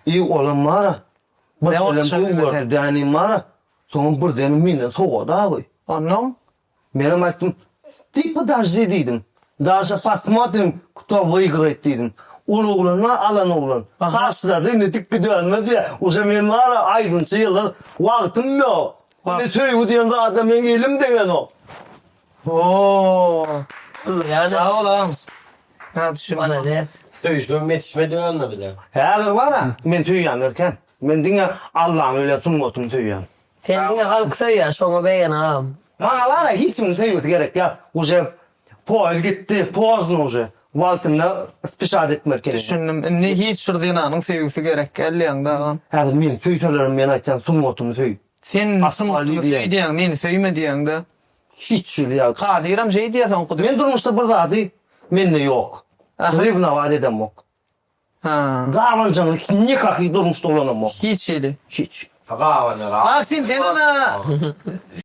I olam bar-a. Bir Ne selem boldy gowy gördi dänim bar-a. Soňam birden menden sowady abi. Onnoň? Menem aýtdym, Ty podожди diýdim. Daşa posmotrim, kto wygraýt diýdim. Ol oglan bar, alan oglan. Taşlady, indi dik gidönmez diýýär. Uje men bar-a, aýdymçy ýyldyz, wagtym ýok. Indi söýgi diýen zada meň elim degenok. Hoo. Ýa Sag bol agam. Ha düşündim. Malades. Söýüşmem ýetişmedi onda bize. Häzir bar-a, men söýýänler kän. Men diňe Allany bilen sungatyny söýýän. Sen diňe halky söýýä şoňa begen agam. Maňa bar-a hiç kimiň söýgüsi gerek ýok. Uje poýuz gitdi, pozdno uje. Wagtynda spişat etmeli kelen. Düşündim. Indi hiç bir zenanyň söýgüsi gerek däl diýýäňdä agam. Häzir meni söýselerem men aýtýan sungatymy söý. Sen sungatymy söý diýýäň, meni söýme diýýäňdä. Hiç hili ýa. Kadyram şeý diýýä soňky. Men durmuşda bir zady mende ýok. Rewnować edemok. Ha. Gabanjaňlyk nikaky durmuşda ulanamok. Hiç hili. Hiç. Gabanjaň. Maksim senem-ä.